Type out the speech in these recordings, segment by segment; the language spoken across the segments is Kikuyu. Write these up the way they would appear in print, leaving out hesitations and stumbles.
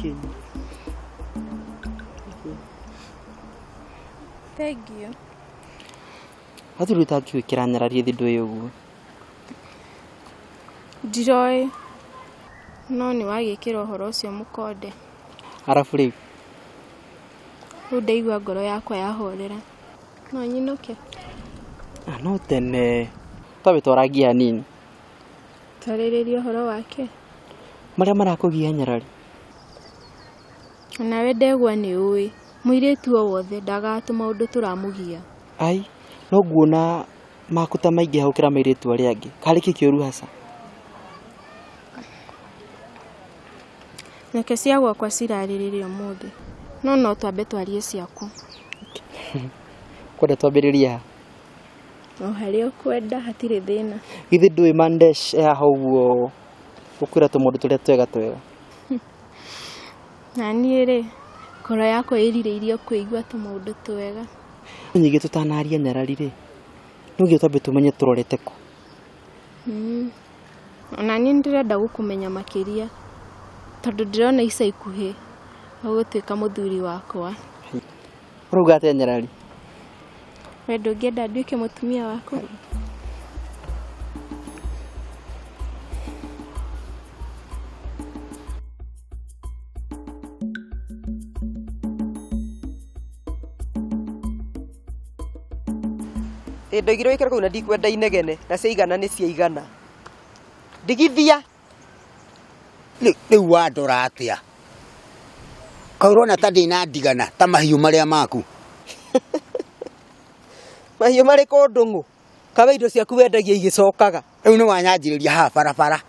Nĩkĩ? Thengiũ. Hatirĩ ũtangĩgwĩkĩra nyarari ĩthi ndũĩ ũguo. Ndiroĩ. No nĩ wagĩkĩra ũhoro ũcio mũkonde. Arabu rĩu? Rĩu ndaigua ngoro yakwa yahorera. No nyinũke? Ah, no tene. Twambe twarangie hanini. Twarĩrĩrie ũhoro wake? Marĩa marakũgia nyarari. Onawe ndegwa nĩ ũĩ, mũirĩtu o wothe ndagaga tũmaũndũ tũramũgia. Ai, no nguona maku ta maingĩha gũkĩra ma airĩtu arĩa angĩ. Karĩ kĩ kĩũru haca? Reke cia gwakwa cirarĩrĩre ũmũthĩ, no no twambe twarie ciaku. Kwenda twambĩrĩrie ha? O harĩa ũkwenda hatirĩ thĩna. Githĩ ndũĩ Mandesh e haha ũguo gũkwĩra tũmaũndũ tũrĩa twega twega. Na niĩ rĩ, ngoro yakwa ĩrirĩirie kũigua tũmaũndũ twega. Nyingĩ tũtanaria nyarari rĩ, no nginya twambe tũmenye tũrorete kũ. Ona niĩ nĩndĩrenda gũkũmenya makĩria, tondũ ndĩrona ica ikuhĩ ũgũtuĩka mũthuri wakwa. Ũrauga atĩa nyarari? We ndũngĩenda nduĩke mũtumia waku? Ĩ ndoigire wĩikare kũu na ndikwenda inegene na ciaigana nĩ ciaigana. Ndigithia. Rĩu wandora atĩa? Kaĩ ũrona ta ndĩna ndigana ta mahiũ marĩa maku? Mahiũ marĩkũ ndũng'ũ? Kawe indo ciaku wendagia igĩcokaga. Rĩu nĩ wanyanjĩrĩria haha barabara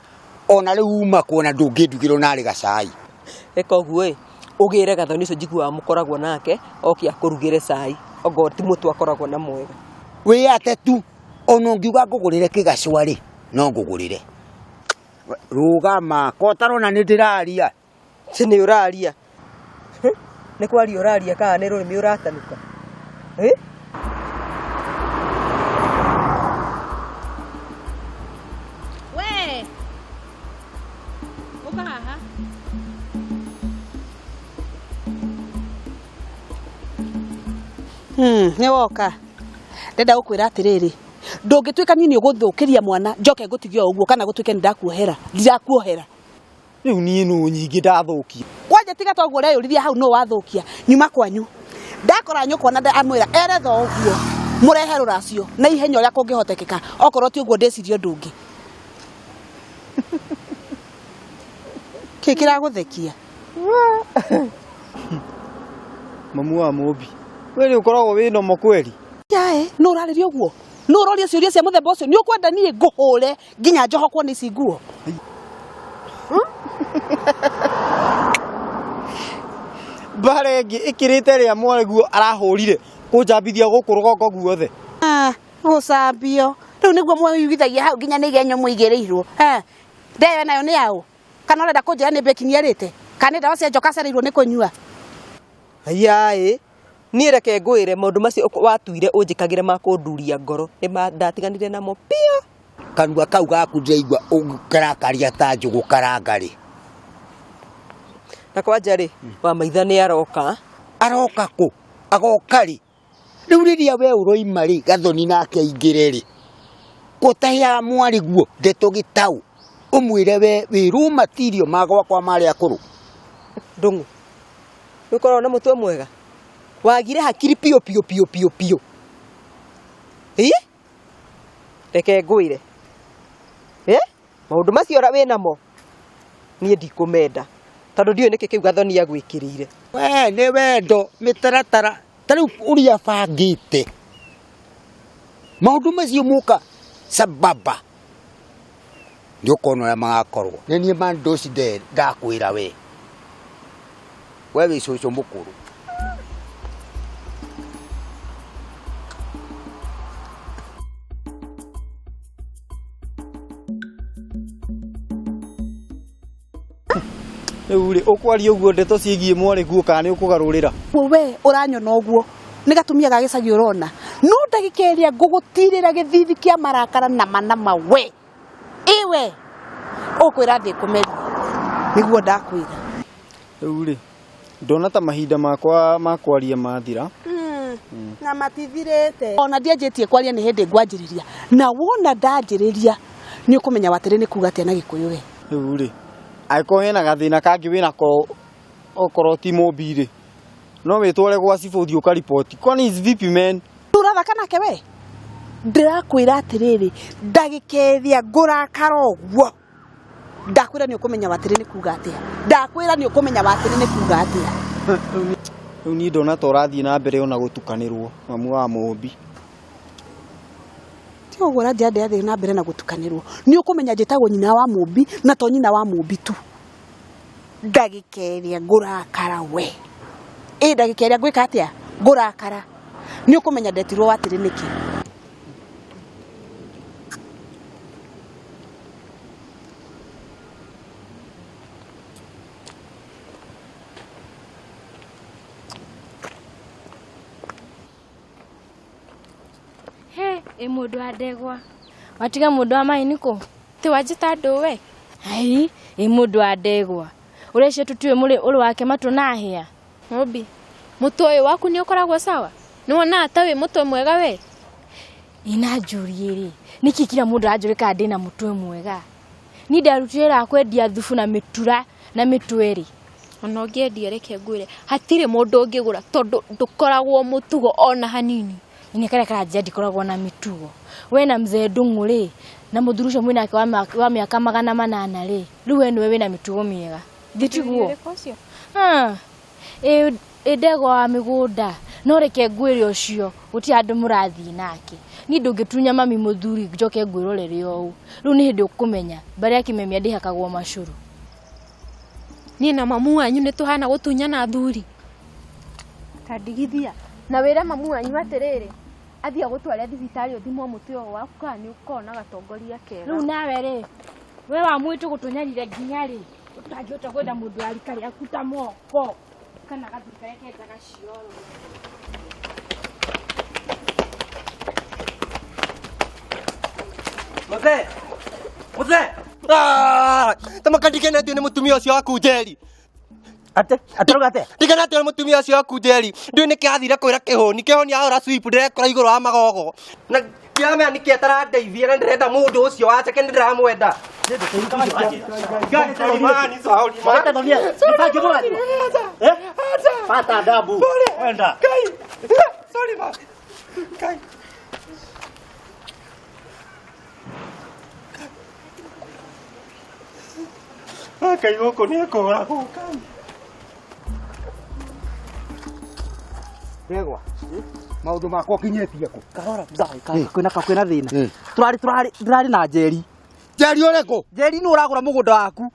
ona rĩu uma kuona ndũngĩndugĩra ona arĩ gacai. Ĩka ũguo ĩ, ũgĩre gathoni ũcio njiguaga mũkoragwo nake oke akũrugĩre cai ongorwo ti mũtu akoragwo na mwega. Wĩyate tu ona ũngiuga ngũgũrĩre kĩgacwa rĩ no ngũgũrĩre. Rũgama ko ũtarona nĩ ndĩraria. Atĩ nĩ ũraria? Nĩ kwaria ũraria kana nĩ rũrĩmĩ ũratanuka? Ĩ? We! Ũka haha. Nĩ woka. Ndenda gũkwĩra atĩrĩrĩ, ndũngĩtuĩka niĩ nĩ ũgũthũkĩria mwana njoke ngũtige o ũguo kana gũtuĩke nĩ ndakuohera. Ndirakuohera. Rĩu niĩ nũ nyingĩ ndathũkia? Kwanja tiga toguo ũreyũririe hau nũ wathũkia. Nyuma kwanyu. Ndakora nyũkwa na amwĩra ere thoguo mũrehe rũracio na ihenya ũrĩa kũngĩhotekeka okorwo ti ũguo ndĩcirie ũndũ ũngĩ. Kĩ kĩragũthekia? Mamu wa Mũmbi, we nĩ ũkoragwo wĩ nomo kweli? Yae, nũ ũrarĩria ũguo? Nũ ũroria ciũria cia mũthemba ũcio? Nĩ ũkwenda niĩ ngũhũre nginya njohokwo nĩ ici nguo? Mbara ĩngĩ ĩkĩrĩte ĩrĩa mwarĩguo arahũrire kũnjambithia gũkũ rũgongo guothe. Ah, gũcambio. Rĩu nĩguo mwĩiguithagia hau nginya nĩ igenyo mũigĩrĩirwo. Eh, ndeyo nayo nĩ yaũ? Kana ũrenda kũnjĩra nĩ baking arĩte? Kana nĩ ndawa cia njoka acereirwo nĩ kũnyua? Haiya-ĩ, niĩ reke ngwĩre maũndũ macio watuire ũnjĩkagĩre ma kũnduria ngoro nĩ ndatiganire namo piũ. Kanua kau gaku ndĩraigua karakaria ta njũgũ karanga rĩ. Na kwanja rĩ, wamaitha nĩ aroka. Aroka kũ? Agoka rĩ? Rĩu rĩrĩa we ũroima rĩ, Gathoni nake aingĩre rĩ, kũtaheaga mwarĩguo ndeto gĩtaũ, ũmwĩre we wĩ raw material ma gwakwa ma arĩa akũrũ. Ndũng'ũ, nĩ ũkoragwo na mũtwe mwega? Wagire hakiri piũ piũ piũ piũ piũ. Ĩ? Reke ngwĩre. Ĩ? Maũndũ macio wĩ namo, niĩ ndikũmenda. Tondũ ndiũĩ nĩkĩ kĩu Gathoni agwĩkĩrĩire. We nĩ wendo, mĩtaratara, ta rĩu ũrĩa bangĩte maũndũ macio moka sababa nĩ ũkona ũrĩa magakorwo. Nĩ niĩ Mandosi ndakwĩra we, we wĩ cũcũ mũkũrũ. Rĩu rĩ, ũkwaria ũguo ndeto ciĩgiĩ mwarĩ guo kana nĩ ũkũgarũrĩra? We ũranyona ũguo nĩ gatumia ga gĩcagi ũrona no ndagĩka ĩrĩa ngũgũtirĩra gĩthithi kĩa marakara nama nama we iwe ũkwĩra thĩ kũmeria nĩguo ndakwĩra. Rĩu rĩ, ndona ta mahinda makwa ma kwaria mathira. Na matithirĩte ona ndianjĩtie kwaria nĩ hĩndĩ ngwanjĩrĩria na wona ndanjĩrĩria nĩ ũkũmenya watĩrĩ nĩ kuga atĩa na gĩkũyũ we. Rĩu rĩ, angĩkorwo hena gathĩna kangĩ wĩnako okorwo ti Mũmbi rĩ, no wĩtware gwa cibũ ũthiĩ ũkariboti. Kwani is vipi man? Ũrathaka nake we? Ndĩrakwĩra atĩrĩrĩ, ndagĩka ĩrĩa ngũrakara ũguo ndakwĩra nĩ ũkũmenya watĩrĩ nĩ kuga atĩa, ndakwĩra nĩ ũkũmenya watĩrĩ nĩ kuga atĩa. Rĩu niĩ ndona ta ũrathiĩ na mbere ona gũtukanĩrwo mamu wa Mũmbi. Ti ũguo ũranjĩra ndĩrathiĩ na mbere na gũtukanĩrwo, nĩ ũkũmenya njĩtagwo nyina wa Mũmbi na to nyina wa Mũmbi tu. Ndagĩka ĩrĩa ngũrakara we, ĩ ndagĩka ĩrĩa ngwĩka atĩa ngũrakara, nĩ ũkũmenya ndetirwo watĩrĩ nĩkĩ. He, ĩ mũndũ wa ndegwa. Watiga mũndũ wa maĩ nĩkũ? Ti wanjĩta ndũwe? Ai, ĩ mũndũ wa ndegwa. Ũreciria tũtiũĩ mũrĩ ũrĩ wake matũ na hĩa? Mũmbi, mũtwe ũyũ waku nĩ ũkoragwo sawa? Nĩ wonaga ta wĩ mũtwe mwega we? Ina njũrie rĩ, nĩkĩ kila mũndũ aranjũria kana ndĩna mũtwe mwega? Niĩ ndarutire wĩra wa kwendia thubu na mĩtura na mĩtwe rĩ. Ona ũngĩendia reke ngwĩre, hatirĩ mũndũ ũngĩgũra tondũ ndũkoragwo mũtugo ona hanini. Nĩ karĩa karanjia ndikoragwo na mĩtugo. We na mzee Ndung'u rĩ, na mũthuri ũcio mwĩnake wa mĩaka 800 rĩ, rĩu we nĩwe wĩna mĩtugo mĩega. Thĩ tiguo? Ĩ ndegwa wa mĩgũnda, no reke ngwĩre ũcio, gũtirĩ handũ mũrathiĩ nake. Niĩ ndũngĩtunya mami mũthuri njoke ngwĩrorere ũũ. Rĩu nĩ hĩndĩ ũkũmenya, mbarĩ ya kĩmemia ndĩhakagwo macũrũ. Niĩ na mamu wanyu nĩ tũhana gũtunyana athuri. Ta ndigithia. Na wĩre mamu wanyu atĩrĩrĩ, athiĩ agũtware thibitarĩ ũthimwo mũtwe ũyũ waku kana nĩ ũkoragwo na gatongoria kega. Rĩu nawe rĩ, we wa mwĩtũ gũtũnyarire nginya rĩ, ũtangĩhota kwenda mũndũ wa rika rĩaku ta moko kana gathuri karĩa kenjaga cioro. Mzee! Mzee! Ah! Tamaka ndikenetio nĩ mũtumia ũcio waku Njeri. Ate, atarauga atia? Ndikenetio nĩ mũtumia ũcio waku Njeri. Ndiũĩ nĩkĩ athire kwĩra Kĩhũni. Kĩhũni ahũra sweep ndĩrekora igũrũ wa magogo. Na ndiramenya nĩkĩ atarandeithia na ndĩrenda mũndũ ũcio waceke nĩ ndĩramwenda. Ngai, mani, sorry, mani. Pata adabu. Wenda. Ngai. Sorry, man. Ngai. Ngai gũkũ nĩ ekũragwo, Ngai. Ndegwa, maũndũ makwa ũkinyĩtie kũ? Kahora, mzai, kwĩna kwĩna thĩna. Tũrarĩ tũrarĩ ndĩrarĩ na Njeri. Njeri ũrĩkũ? Njeri nĩ ũragũra mũgũnda waku.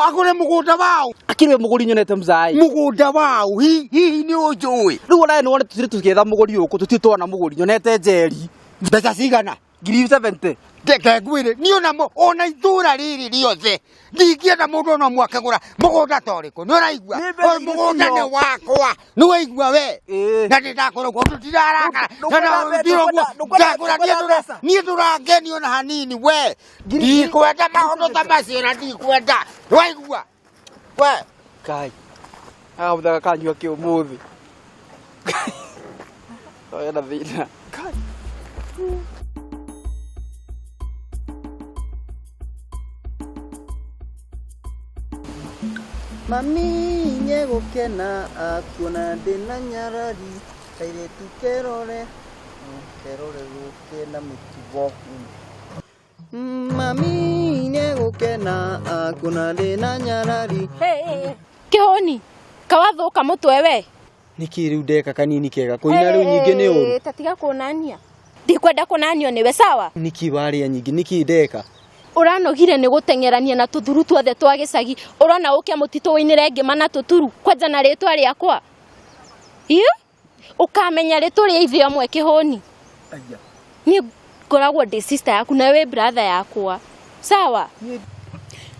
Agũre mũgũnda waũ? Akĩrĩ we mũgũri nyonete mzai. Mũgũnda waũ? Hihi nĩ ũnjũĩ? Rĩu ona nĩ wone tũtirĩ tũgĩetha mũgũri ũkũ, tũtirĩ tuona mũgũri. Nyonete Njeri. Mbeca cigana? 70,000. Reke ngwĩre, niĩ ona ona itũũra rĩrĩ rĩothe ndingĩenda mũndũ ona ũmwe akĩgũra mũgũnda ta ũrĩkũ. Nĩ ũraigua? Nĩ mbeca Ũyũ mũgũnda iria nĩ wakwa. Nĩ waigua we? Na nĩ ndakũra ũguo, ũndũ ndirarakara. Na ndira ũguo, ndakũra, niĩ ndũrangenio na hanini we. Ndikwenda maũndũ ta macio na ndikwenda. Nĩ waigua? We. Kai. Agabuthaga kanyua kĩ ũmũthĩ. Ena thĩna. Kai. Mami nyegũkena akuona ndĩna nyarari kairĩtu kerore kerore gũkena mĩtugo. Mami nyegũkena akuona ndĩna nyarari. Kĩhũni, kawathũka mũtwe we. Nĩkĩ rĩu ndeka kanini kega kũina rĩu nyingĩ nĩ ũru? Ta tiga kũnania. Ndikwenda kũnanio nĩwe sawa? Nĩkĩ warĩa nyingĩ? Nĩkĩ ndeka? Ũranogire nĩ gũteng'erania na tũthuru tuothe twa gĩcagi. Ũrona ũke mũtitũ ũinĩre ngĩma na tũturu kwanja na rĩtwa rĩakwa. Ĩ? Ũkamenya rĩ tũrĩ ithuĩ amwe Kĩhũni. Aya. Niĩ ngoragwo ndĩ sister yaku na wĩ brother yakwa. Sawa?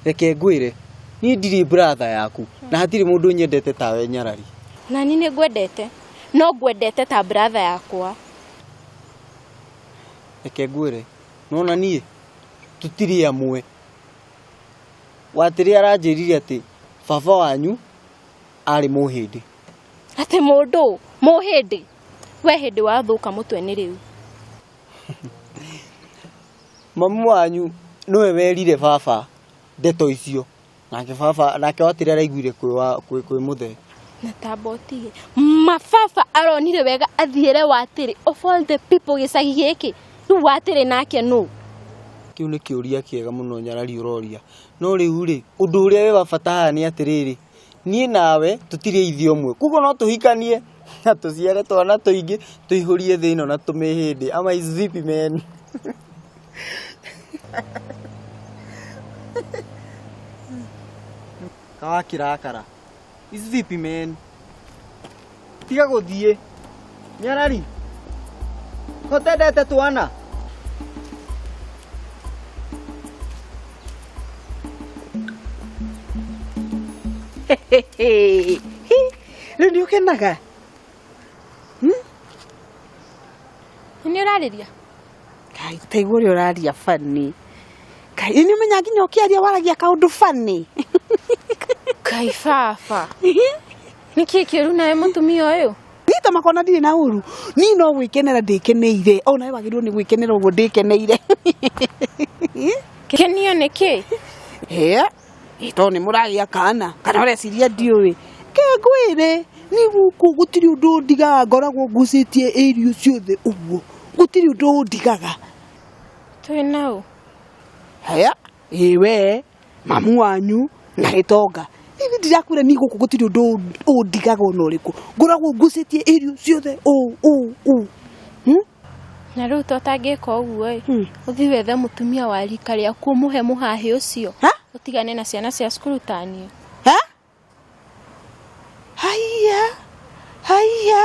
Reke ngwĩre, niĩ ndirĩ brother yaku na hatirĩ mũndũ nyendete tawe nyarari. Na niĩ nĩ ngwendete, no ngwendete ta brother yakwa. Reke ngwĩre, nona niĩ tũtirĩ amwe. Watĩrĩ aranjĩrire atĩ baba wanyu Arĩ mũhĩndĩ. Atĩ mũndũ mũhĩndĩ? We hĩndĩ wathũka mũtwe nĩ rĩu. Mamu wanyu nĩwe werire baba ndeto icio. Nake baba nake watire araiguire kwĩ wa kwĩ kwĩ mũthee. Na tamba ũtige. Mababa aronire wega athiĩre watĩrĩ of all the people gĩcagi gĩkĩ. Rĩu watĩrĩ nake nũ? Kĩu nĩ kĩũria kĩega mũno nyarari ũroria. No rĩu rĩ, ũndũ ũrĩa wĩ wa bata haha nĩ atĩrĩrĩ, niĩ nawe tũtirĩ ithe ũmwe. Koguo no tũhikanie na tũciare twana tũingĩ tũihũrie thĩ ĩno na tũmĩhĩndĩ. Ama is vipi man? Kawakĩrakara. Is vipi man? Tiga gũthiĩ. Nyarari. Ko ũtendete twana? Rĩu nĩ ũkenaga? Nĩ ũrarĩria? Ngai, taigua ũrĩa ũraria bani. Ngai, nĩ ũmenya nginya ũkĩaria waragia kaũndũ bani. Ngai baba. Nĩkĩ kĩũru nawe mũtumia ũyũ? Niĩ ta makona ndirĩ na ũru. Niĩ no gwĩkenera ndĩkeneire. O nawe wagĩrĩirwo nĩ gwĩkenera ũguo ndĩkeneire. Kenio nĩkĩ? Ĩĩ, ĩ tondũ nĩ mũragĩa kana. Kana ũreciria ndiũĩ. Ke ngwĩre, niĩ gũkũ gũtirĩ ũndũ ũndigaga ngoragwo ngucĩtie irio ciothe ũguo. Gũtirĩ ũndũ ũndigaga. Twĩ naũ? Haya, ĩ we, mamu wanyu na gĩtonga. Hihi ndirakwĩra niĩ gũkũ gũtirĩ ũndũ ũndigaga ona ũrĩkũ. Ngoragwo ngucĩtie irio ciothe ũũ ũũ ũũ. Na rĩu to ũtangĩka ũguo ĩ, ũthiĩ wethe mũtumia wa rika rĩaku ũmũhe mũhahĩ ũcio. Ũtigane na ciana cia cukuru ta niĩ. Ha? Haiya, haiya,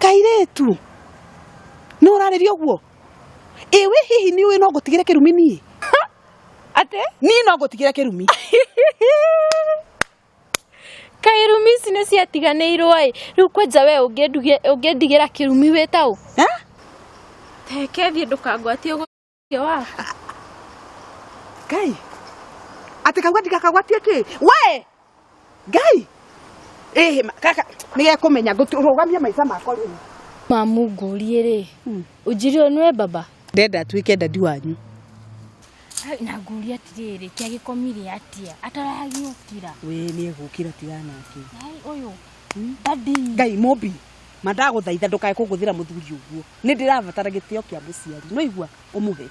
kairĩtu. Nĩ ũrarĩria ũguo? Ĩ we hihi nĩ ũĩ no ngũtigĩre kĩrumi niĩ? Atĩ? Niĩ no ngũtigĩre kĩrumi. Kaĩ irumi ici nĩ ciatiganĩirwo ĩ, rĩu kwanja we ũngĩndigĩra kĩrumi wĩ ta ũ? Teke thiĩ ndũkangwatie ũgũtio waku. Ngai, atĩ kauga ndigakagwatie kĩ? We! Ngai! Ĩhĩ, kaka, nĩ gekũmenya ngũrũgamia maica makwa rĩu. Mamu ngũrie rĩ, ũnjĩre ũyũ nĩwe baba? Ndenda atuĩke dadi wanyu. Na ngũrie atĩrĩrĩ, kĩagĩkomire atĩa? Ataragĩũkĩra. We nĩ egũkĩra tigana nake. Ngai ũyũ, dadi. Ngai mũmbi, ma ndagũthaitha ndũkae kũngũthĩra mũthuri ũguo. Nĩ ndĩrabatara gĩtĩo kĩa mũciari. Nĩ waigua? Ũmũhe.